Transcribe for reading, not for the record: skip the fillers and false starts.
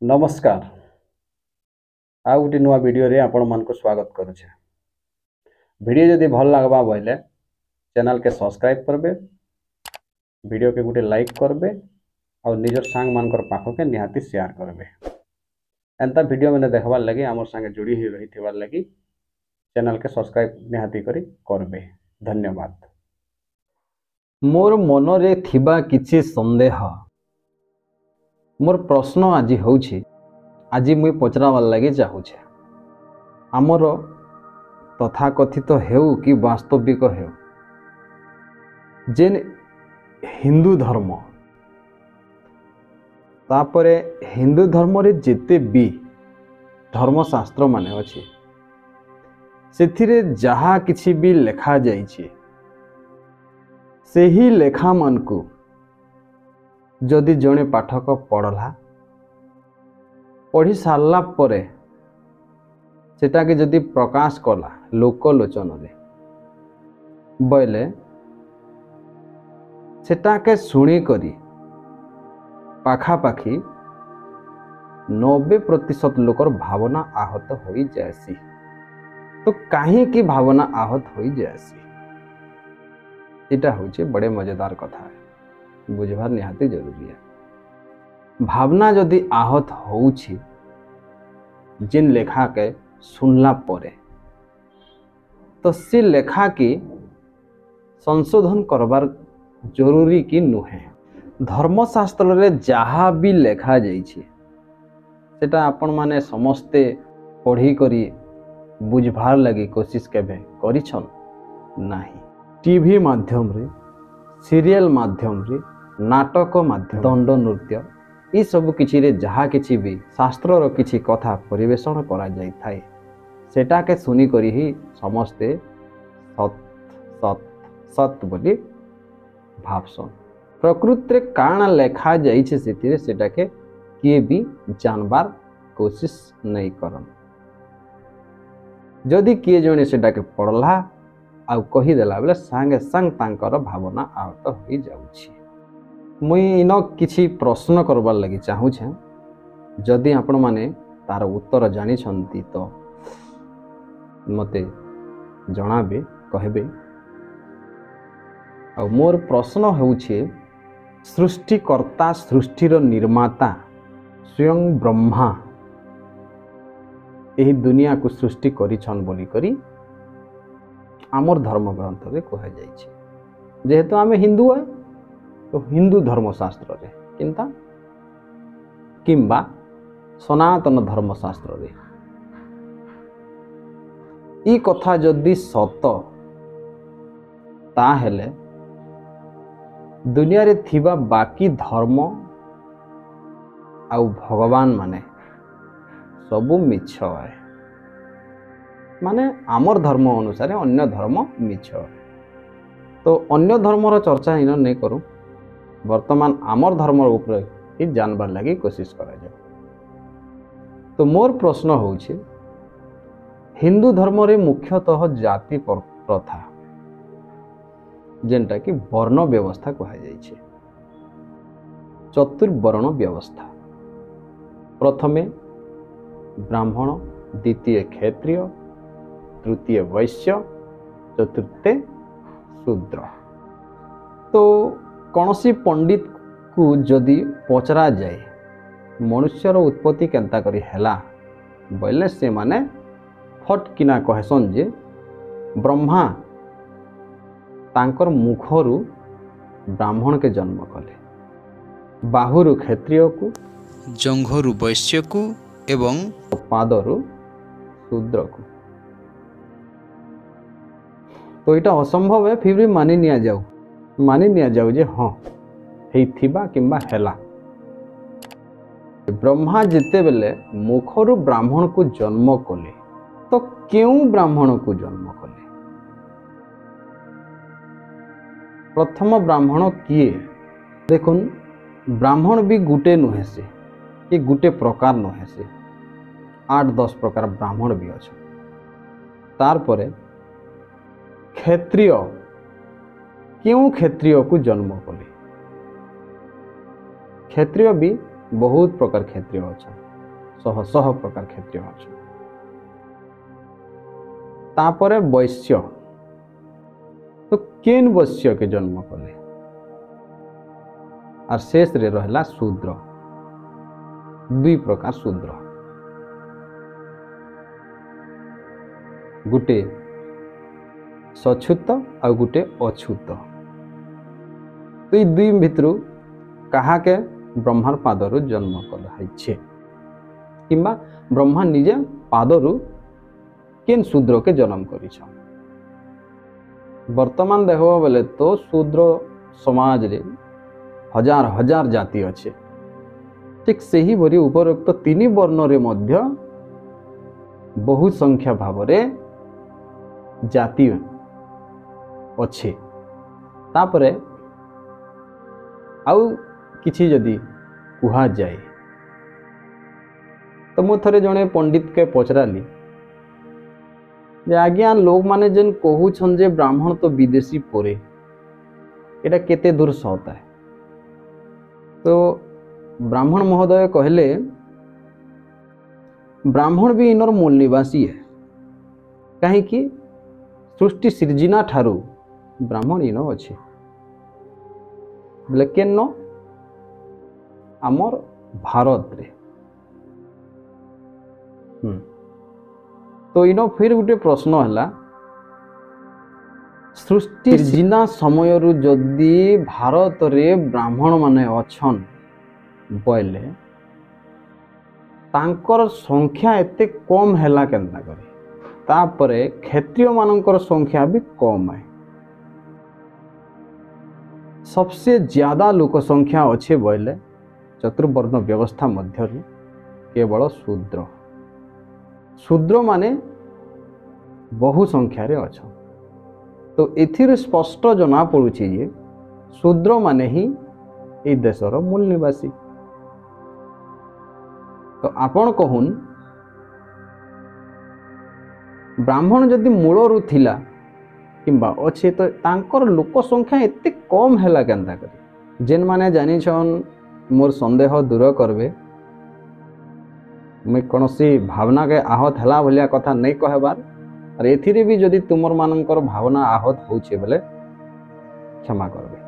ନମସ୍କାର, ଆଉ ଗୋଟେ ନୂଆ ଭିଡ଼ିଓରେ ଆପଣମାନଙ୍କୁ ସ୍ୱାଗତ କରୁଛେ। ଭିଡ଼ିଓ ଯଦି ଭଲ ଲାଗ୍ବା ବୋଇଲେ ଚ୍ୟାନେଲ୍କେ ସବସ୍କ୍ରାଇବ୍ କରିବେ, ଭିଡ଼ିଓକେ ଗୋଟେ ଲାଇକ୍ କରିବେ ଆଉ ନିଜର ସାଙ୍ଗମାନଙ୍କର ପାଖକେ ନିହାତି ସେୟାର କରିବେ। ଏନ୍ତା ଭିଡ଼ିଓ ମାନେ ଦେଖବାର୍ ଲାଗି, ଆମର ସାଙ୍ଗେ ଯୋଡ଼ି ହେଇ ରହିଥିବାର୍ ଲାଗି ଚ୍ୟାନେଲ୍କେ ସବସ୍କ୍ରାଇବ୍ ନିହାତି କରି କରିବେ। ଧନ୍ୟବାଦ। ମୋର ମନରେ ଥିବା କିଛି ସନ୍ଦେହ, ମୋର ପ୍ରଶ୍ନ ଆଜି ହେଉଛି, ଆଜି ମୁଇଁ ପଚରାବାର୍ ଲାଗି ଚାହୁଁଛେ। ଆମର ତଥାକଥିତ ହେଉ କି ବାସ୍ତବିକ ହେଉ, ଯେନ୍ ହିନ୍ଦୁ ଧର୍ମ, ତାପରେ ହିନ୍ଦୁ ଧର୍ମରେ ଯେତେ ବି ଧର୍ମଶାସ୍ତ୍ର ମାନେ ଅଛି, ସେଥିରେ ଯାହା କିଛି ବି ଲେଖାଯାଇଛି, ସେହି ଲେଖାମାନଙ୍କୁ ଯଦି ଜଣେ ପାଠକ ପଢ଼ଲା, ପଢ଼ି ସାରିଲା ପରେ ସେଟାକେ ଯଦି ପ୍ରକାଶ କଲା ଲୋକଲୋଚନରେ ବୋଇଲେ, ସେଟାକେ ଶୁଣିକରି ପାଖାପାଖି 90% ଲୋକର ଭାବନା ଆହତ ହୋଇଯାଏସି। ତ କାହିଁକି ଭାବନା ଆହତ ହୋଇଯାଏସି, ଏଇଟା ହେଉଛି ବଡ଼େ ମଜେଦାର କଥା, ବୁଝବାର ନିହାତି ଜରୁରୀ। ଭାବନା ଯଦି ଆହତ ହଉଛି ଯେନ୍ ଲେଖାକେ ଶୁଣିଲା ପରେ, ତ ସେ ଲେଖାକେ ସଂଶୋଧନ କରବାର ଜରୁରୀ କି ନୁହେଁ? ଧର୍ମଶାସ୍ତ୍ରରେ ଯାହା ବି ଲେଖା ଯାଇଛି, ସେଟା ଆପଣମାନେ ସମସ୍ତେ ପଢ଼ିକରି ବୁଝବାର୍ ଲାଗି କୋସିସ କେବେ କରିଛନ୍? ନାହିଁ। ଟିଭି ମାଧ୍ୟମରେ, ସିରିଏଲ ମାଧ୍ୟମରେ, ନାଟକ ମାଧ୍ୟମ, ଦଣ୍ଡ ନୃତ୍ୟ, ଏସବୁ କିଛିରେ ଯାହା କିଛି ବି ଶାସ୍ତ୍ରର କିଛି କଥା ପରିବେଷଣ କରାଯାଇଥାଏ, ସେଟାକେ ଶୁଣିକରି ହିଁ ସମସ୍ତେ ସତ୍ ସତ୍ ସତ୍ ବୋଲି ଭାବସନ୍। ପ୍ରକୃତିରେ କାଣା ଲେଖା ଯାଇଛି ସେଥିରେ, ସେଟାକେ କିଏ ବି ଜାଣବାର କୋସିସ ନେଇ କରନ୍। ଯଦି କିଏ ଜଣେ ସେଟାକେ ପଢ଼ଲା ଆଉ କହିଦେଲା ବେଲେ, ସାଙ୍ଗେ ସାଙ୍ଗେ ତାଙ୍କର ଭାବନା ଆହତ ହୋଇଯାଉଛି। ମୁଇଁ ଇନ କିଛି ପ୍ରଶ୍ନ କରବାର୍ ଲାଗି ଚାହୁଁଛେ। ଯଦି ଆପଣମାନେ ତାର ଉତ୍ତର ଜାଣିଛନ୍ତି ତ ମୋତେ ଜଣାବେ, କହିବେ। ଆଉ ମୋର ପ୍ରଶ୍ନ ହେଉଛି, ସୃଷ୍ଟିକର୍ତ୍ତା, ସୃଷ୍ଟିର ନିର୍ମାତା ସ୍ୱୟଂ ବ୍ରହ୍ମା ଏହି ଦୁନିଆକୁ ସୃଷ୍ଟି କରିଛନ୍ ବୋଲିକରି ଆମର ଧର୍ମଗ୍ରନ୍ଥରେ କୁହାଯାଇଛି। ଯେହେତୁ ଆମେ ହିନ୍ଦୁ, ତ ହିନ୍ଦୁ ଧର୍ମଶାସ୍ତ୍ରରେ କିନ୍ତା କିମ୍ବା ସନାତନ ଧର୍ମଶାସ୍ତ୍ରରେ ଇ କଥା ଯଦି ସତ, ତାହେଲେ ଦୁନିଆରେ ଥିବା ବାକି ଧର୍ମ ଆଉ ଭଗବାନ ମାନେ ସବୁ ମିଛ। ମାନେ ଆମର ଧର୍ମ ଅନୁସାରେ ଅନ୍ୟ ଧର୍ମ ମିଛ। ତ ଅନ୍ୟ ଧର୍ମର ଚର୍ଚ୍ଚା ଇନ ନେଇ କରୁ, ବର୍ତ୍ତମାନ ଆମର ଧର୍ମ ଉପରେ ହିଁ ଜାଣବାର ଲାଗି କୋସିସ କରାଯାଉ। ତ ମୋର ପ୍ରଶ୍ନ ହେଉଛି, ହିନ୍ଦୁ ଧର୍ମରେ ମୁଖ୍ୟତଃ ଜାତି ପ୍ରଥା, ଯେନ୍ଟା କି ବର୍ଣ୍ଣ ବ୍ୟବସ୍ଥା କୁହାଯାଇଛି, ଚତୁର୍ବର୍ଣ୍ଣ ବ୍ୟବସ୍ଥା, ପ୍ରଥମେ ବ୍ରାହ୍ମଣ, ଦ୍ୱିତୀୟ କ୍ଷତ୍ରିୟ, ତୃତୀୟ ବୈଶ୍ୟ, ଚତୁର୍ଥେ ଶୂଦ୍ର। ତ କୌଣସି ପଣ୍ଡିତକୁ ଯଦି ପଚରାଯାଏ ମନୁଷ୍ୟର ଉତ୍ପତ୍ତି କେନ୍ତା କରି ହେଲା ବୋଇଲେ, ସେମାନେ ଫଟ୍ କିନା କହେସନ୍ ଯେ ବ୍ରହ୍ମା ତାଙ୍କର ମୁଖରୁ ବ୍ରାହ୍ମଣକେ ଜନ୍ମ କଲେ, ବାହୁରୁ କ୍ଷତ୍ରିୟକୁ, ଜଙ୍ଘରୁ ବୈଶ୍ୟକୁ ଏବଂ ପାଦରୁ ଶୂଦ୍ରକୁ। ତ ଏଇଟା ଅସମ୍ଭବ, ଫିର୍ ବି ମାନି ନିଆଯାଉ, ମାନି ନିଆଯାଉ ଯେ ହଁ ହେଇଥିବା କିମ୍ବା ହେଲା। ବ୍ରହ୍ମା ଯେତେବେଳେ ମୁଖରୁ ବ୍ରାହ୍ମଣକୁ ଜନ୍ମ କଲେ, ତ କେଉଁ ବ୍ରାହ୍ମଣକୁ ଜନ୍ମ କଲେ? ପ୍ରଥମ ବ୍ରାହ୍ମଣ କିଏ? ଦେଖୁନ୍, ବ୍ରାହ୍ମଣ ବି ଗୁଟେ ନୁହେଁ ସେ କି ଗୁଟେ ପ୍ରକାର ନୁହେଁ ସେ, 8 10 ପ୍ରକାର ବ୍ରାହ୍ମଣ ବି ଅଛନ୍। ତାରପରେ କ୍ଷତ୍ରିୟ, କେଉଁ କ୍ଷତ୍ରିୟକୁ ଜନ୍ମ କଲେ? କ୍ଷତ୍ରିୟ ବି ବହୁତ ପ୍ରକାର କ୍ଷତ୍ରିୟ ଅଛନ୍। ଶହ ଶହ ପ୍ରକାର କ୍ଷତ୍ରିୟ ଅଛନ୍। ତାପରେ ବୈଶ୍ୟ, ତ କେନ୍ ବୈଶ୍ୟକେ ଜନ୍ମ କଲେ? ଆର୍ ଶେଷରେ ରହିଲା ଶୂଦ୍ର। ଦୁଇ ପ୍ରକାର ଶୂଦ୍ର, ଗୋଟେ ସଛୁତ ଆଉ ଗୋଟେ ଅଛୁତ। ତ ଏଇ ଦୁଇ ଭିତରୁ କାହାକେ ବ୍ରହ୍ମାର ପାଦରୁ ଜନ୍ମ କଲା ହେଇଛେ, କିମ୍ବା ବ୍ରହ୍ମା ନିଜେ ପାଦରୁ କେନ୍ ଶୂଦ୍ରକେ ଜନ୍ମ କରିଛନ୍? ବର୍ତ୍ତମାନ ଦେଖବ ବେଲେ ତ ଶୂଦ୍ର ସମାଜରେ ହଜାର ହଜାର ଜାତି ଅଛେ। ଠିକ ସେହିପରି ଉପରୋକ୍ତ ତିନି ବର୍ଣ୍ଣରେ ମଧ୍ୟ ବହୁ ସଂଖ୍ୟା ଭାବରେ ଜାତି ଅଛି। ତାପରେ ଆଉ କିଛି ଯଦି କୁହାଯାଏ ତ ମୁଁ ଥରେ ଜଣେ ପଣ୍ଡିତକେ ପଚରାଲି ଯେ ଆଜ୍ଞା, ଲୋକମାନେ ଯେନ୍ କହୁଛନ୍ ଯେ ବ୍ରାହ୍ମଣ ତ ବିଦେଶୀ ପରେ, ଏଇଟା କେତେ ଦୂର ସତ? ତ ବ୍ରାହ୍ମଣ ମହୋଦୟ କହିଲେ, ବ୍ରାହ୍ମଣ ବି ଇନର ମୂଳ ନିବାସୀ ହେ। କାହିଁକି? ସୃଷ୍ଟି ସିର୍ଜିନା ଠାରୁ ବ୍ରାହ୍ମଣ ଇନ ଅଛି। ବୋଲେ କେନ? ଆମର ଭାରତରେ। ତ ଇନ ଫିର ଗୋଟେ ପ୍ରଶ୍ନ ହେଲା, ସୃଷ୍ଟି ସିର୍ଜିନା ସମୟରୁ ଯଦି ଭାରତରେ ବ୍ରାହ୍ମଣ ମାନେ ଅଛନ୍ ବୋଇଲେ ତାଙ୍କର ସଂଖ୍ୟା ଏତେ କମ୍ ହେଲା କେନ୍ତା କରି? ତାପରେ କ୍ଷତ୍ରିୟ ମାନଙ୍କର ସଂଖ୍ୟା ବି କମ୍ ଆଏ। सबसे ଜ୍ୟାଦା ଲୋକ ସଂଖ୍ୟା ଅଛେ ବୋଇଲେ ଚତୁର୍ବର୍ଣ୍ଣ ବ୍ୟବସ୍ଥା ମଧ୍ୟରୁ କେବଳ ଶୂଦ୍ର। ଶୂଦ୍ର ମାନେ ବହୁ ସଂଖ୍ୟାରେ ଅଛନ୍। ତ ଏଥିରୁ ସ୍ପଷ୍ଟ ଜଣା ପଡୁଛି ଯେ ଶୂଦ୍ର ମାନେ ହିଁ ଏଇ ଦେଶର ମୂଳ ନିବାସୀ। ତ ଆପଣ କହୁନ୍, ବ୍ରାହ୍ମଣ ଯଦି ମୂଳରୁ ଥିଲା କିମ୍ବା ଅଛେ, ତ ତାଙ୍କର ଲୋକ ସଂଖ୍ୟା ଏତେ କମ୍ ହେଲା କେନ୍ତା କରି? ଯେନ୍ମାନେ ଜାନିଛନ୍, ମୋର୍ ସନ୍ଦେହ ଦୂର କରବେ। ମୁଇଁ କୌଣସି ଭାବନାକେ ଆହତ ହେଲା ଭଳିଆ କଥା ନେଇ କହେବାର୍। ଆର୍ ଏଥିରେ ବି ଯଦି ତୁମର ମାନଙ୍କର ଭାବନା ଆହତ ହଉଛେ ବେଲେ କ୍ଷମା କରବେ।